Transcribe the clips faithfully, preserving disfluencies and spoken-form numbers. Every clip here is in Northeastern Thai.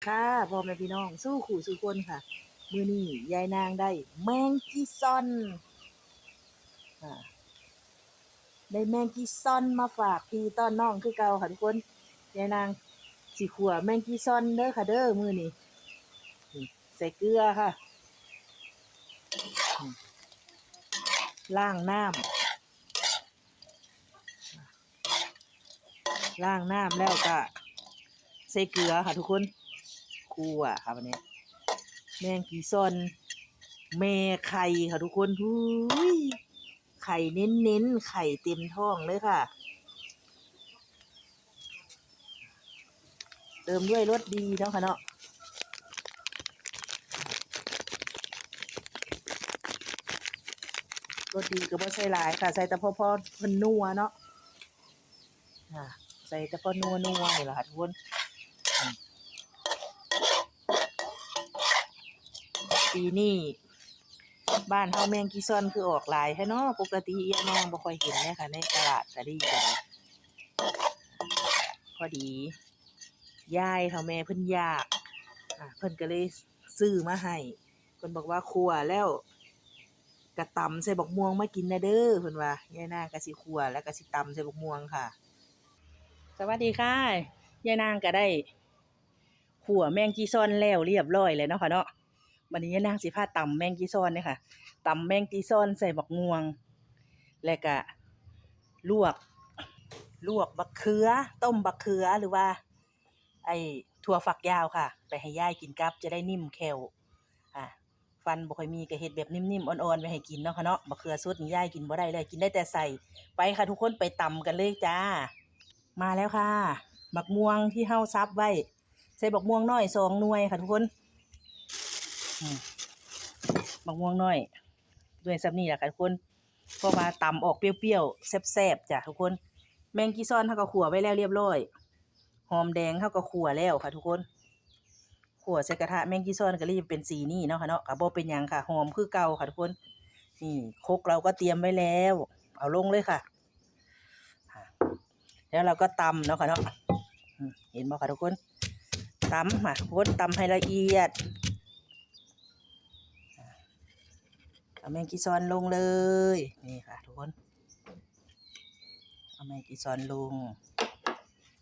ค่ะ พ่อแม่พี่น้อง สู่คู่สู่คนค่ะ มื้อนี้ยายนางได้แมงจี่ซอน อ่า ได้แมงจี่ซอนมาฝากพี่ต้อนน้องคือเก่าค่ะทุกคน ยายนางสิขั่วแมงจี่ซอนเด้อค่ะเด้อ มื้อนี้ นี่ ใส่เกลือค่ะ ล้างน้ำ ล้างน้ำแล้วก็ใส่เกลือค่ะทุกคน ขั่วค่ะวันนี้ แมงจี่ซอน แม่ไข่ค่ะทุกคน หูย ไข่เน้นๆ ไข่เต็มท้องเลยค่ะ เติมด้วยรสดีเนาะค่ะเนาะ รสดีก็บ่ใส่หลายค่ะ ใส่แต่พอ พอมันนัวเนาะ อ่า ใส่แต่พอนัวๆ นี่แหละค่ะทุกคน อืม ปีนี้บ้านเฮาแมงจี่ซอนคือออกหลายแท้เนาะ ปกติยายนางบ่ค่อยเห็นเลยค่ะ ในตลาดก็ดีก็ได้ พอดี ยายเฒ่าแม่เพิ่นอยาก อ่า เพิ่นก็เลยซื้อมาให้ เพิ่นบอกว่าขั่วแล้วก็ตำใส่บักม่วงมากินแหน่เด้อ เพิ่นว่า ยายนางก็สิขั่วแล้วก็สิตำใส่บักม่วงค่ะ สวัสดีค่ะ ยายนางก็ได้ขั่วแมงจี่ซอนแล้วเรียบร้อยแล้วเนาะค่ะเนาะ บัดนี้ยายนางสิพาตำแมงจี่ซอนเด้อค่ะ ตำแมงจี่ซอนใส่บักม่วง แล้วก็ลวก ลวกบักเขือ ต้มบักเขือ หรือว่า ไอ้ถั่วฝักยาวค่ะ ไปให้ยายกินกับ จะได้นิ่มแข้ว อ่ะ ฟันบ่ค่อยมีก็เฮ็ดแบบนิ่มๆ อ่อนๆ ไว้ให้กินเนาะค่ะเนาะ บักเขือสดนี่ยายกินบ่ได้เลย กินได้แต่ใส่ ไปค่ะทุกคน ไปตำกันเลยจ้า มาแล้วค่ะ บักม่วงที่เฮาสับไว้ ใส่บักม่วงน้อยสองหน่วยค่ะทุกคน อืม บักม่วงน้อย ด้วยส่ำนี้ล่ะค่ะทุกคน เพราะว่าตำออกเปรี้ยวๆ แซ่บๆ จ้ะทุกคน แมงจี่ซอนเฮาก็ขั่วไว้แล้วเรียบร้อย หอมแดงเฮาก็ขั่วแล้วค่ะทุกคน ขั่วใส่กระทะ แมงจี่ซอนก็เลยเป็นสีนี้เนาะค่ะเนาะ ก็บ่เป็นหยังค่ะ หอมคือเก่าค่ะทุกคน นี่ครกเราก็เตรียมไว้แล้ว เอาลงเลยค่ะ ค่ะ แล้วเราก็ตำเนาะค่ะเนาะ อืม เห็นบ่คะทุกคน ตำค่ะทุกคน ตำให้ละเอียด เอาแมงจี่ซอนลงเลย นี่ค่ะทุกคน เอาแมงจี่ซอนลง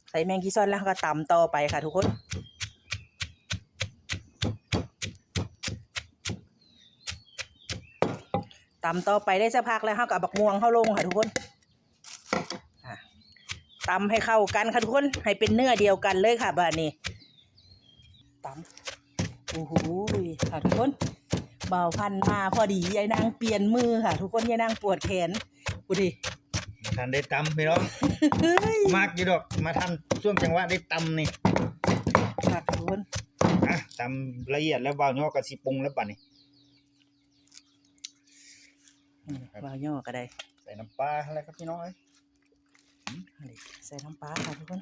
ใส่แมงจี่ซอนแล้วก็ตำต่อไปค่ะทุกคน ตำต่อไปได้สักพักแล้ว เฮาก็เอาบักม่วงเฮาลงค่ะทุกคน อ่ะ ตำให้เข้ากันค่ะทุกคน ให้เป็นเนื้อเดียวกันเลยค่ะ บัดนี้ ตำ โอ้โห ค่ะทุกคน บ่าวพันธุ์มาพอดี ยายนางเปลี่ยนมือค่ะ ทุกคน ยายนางปวดแขน ดูดิ ทันได้ตำพี่น้อง เฮ้ย มากอยู่ดอก มาทันช่วงจังหวะได้ตำนี่ ค่ะทุกคน อ่ะ ตำละเอียดแล้ว บ่าวย่อก็สิปรุงแล้วบัดนี้ อืม ครับ บ่าวย่อก็ได้ ใส่น้ำปลาอะไรครับพี่น้องเอ้ย ใส่น้ำปลาค่ะทุกคน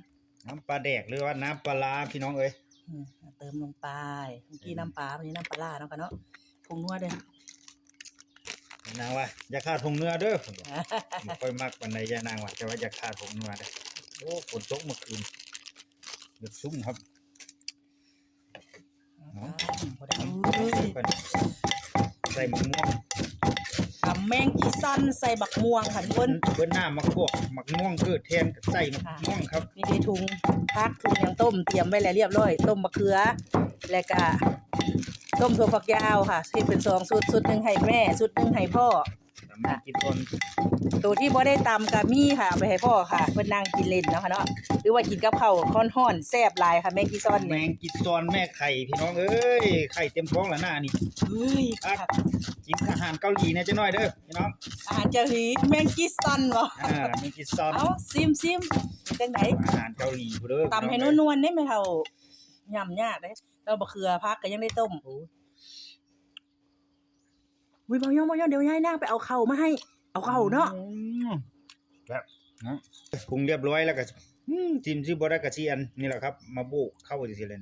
น้ำปลาแดกหรือว่าน้ำปลาร้าพี่น้องเอ้ย อืม เติมลงไป เมื่อกี้ อืม น้ำปลา วันนี้น้ำปลาร้าเนาะค่ะเนาะ ผงนัวเด้อ นางว่า อย่าขาดผงนัวเด้อ บ่ค่อยมักปานใดยายนางว่า แต่ว่าอย่าขาดผงนัวเด้อ โอ้ ฝนตกเมื่อคืน เดือดซุ่มครับ เนาะ อ่า บ่ได้ ใส่มะม่วง ตำแมงจี่ซอนใส่บักม่วงค่ะทุกคน เบิ่นหน้ามาพวก มะม่วงเกิดแทน ใส่มะม่วงครับ ค่ะ นี่ได้ถุงผัก ถุงหยังต้ม เตรียมไว้แล้วเรียบร้อย ต้มบักเขือ แล้วก็ต้มถั่วฝักยาวค่ะ เฮ็ดเป็นสองชุด ชุดหนึ่งให้แม่ ชุดหนึ่งให้พ่อ ตำแมงจี่ซอน ตัวที่บ่ได้ตำก็มีค่ะ เอาไปให้พ่อค่ะ เพิ่นนั่งกินเล่นเนาะค่ะเนาะ หรือว่ากินกับข้าวฮ้อนๆ แซ่บหลายค่ะ แมงจี่ซอนนี่ แมงจี่ซอนแม่ไข่พี่น้องเอ้ย ไข่เต็มท้องแล้วหน้านี่ เฮ้ย อ่ะ ค่ะ กินอาหารเกาหลีแหน่จักหน่อยเด้อพี่น้อง อาหารเกาหลี แมงจี่ซอนบ่ อ่า แมงจี่ซอน เอ้า ซิมๆ เป็นจั่งใด อาหารเกาหลีพุ้นเด้อ ตำให้นวลๆ เด้ แม่เฒ่า ย่ำยากเด้ แล้วบักเขือผักก็ยังได้ต้ม โอ้ อุ้ย บ่าวย่อ บ่าวย่อ เดี๋ยวยายนางไปเอาข้าวมาให้ เอาข้าวเนาะ อืม แบบ นะ ปรุงเรียบร้อยแล้วก็ อืม ซิมซิบ่ได้ก็สิอัน นี่แหละครับ มาโบกข้าวจั่งซี้เลย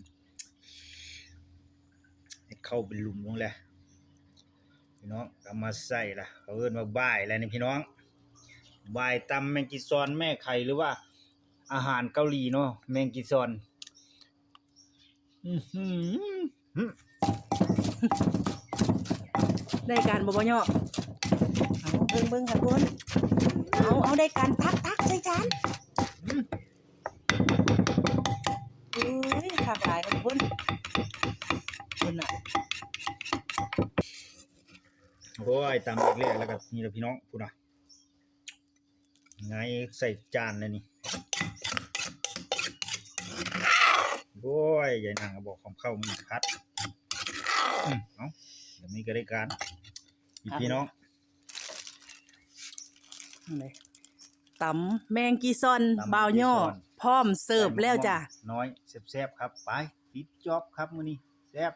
ให้ข้าวเป็นหลุมลงแล้ว พี่น้อง เอามาใส่ละ เขาเอิ้นว่าบ่ายแล้วนี่พี่น้อง บ่ายตำแมงจี่ซอนแม่ไข่ หรือว่าอาหารเกาหลีเนาะ แมงจี่ซอน อื้อหือ ได้การบ่บ่เหยาะ เอาเบิ่งเบิ่งค่ะทุกคน เอา เอาได้การ ตักตักใส่จาน อืม อุ้ย คักหลายค่ะทุกคน เพิ่นน่ะ โอ้ย ตำแรกๆ แล้วก็นี่ล่ะพี่น้อง พู้นน่ะ ไงใส่จานเลยนี่ โอ้ย ยายนางก็บอกของเข้ามีผัด อืม เอา แบบนี้ก็ได้การ อีกพี่น้อง นี่ ตำแมงกีซอน ตำแมงกีซอน บ่าวย่อ พร้อมเสิร์ฟแล้วจ้ะ ใส่หมกม่วงน้อย แซ่บๆ ครับ ไป ปิดจอบครับมื้อนี้ แซ่บ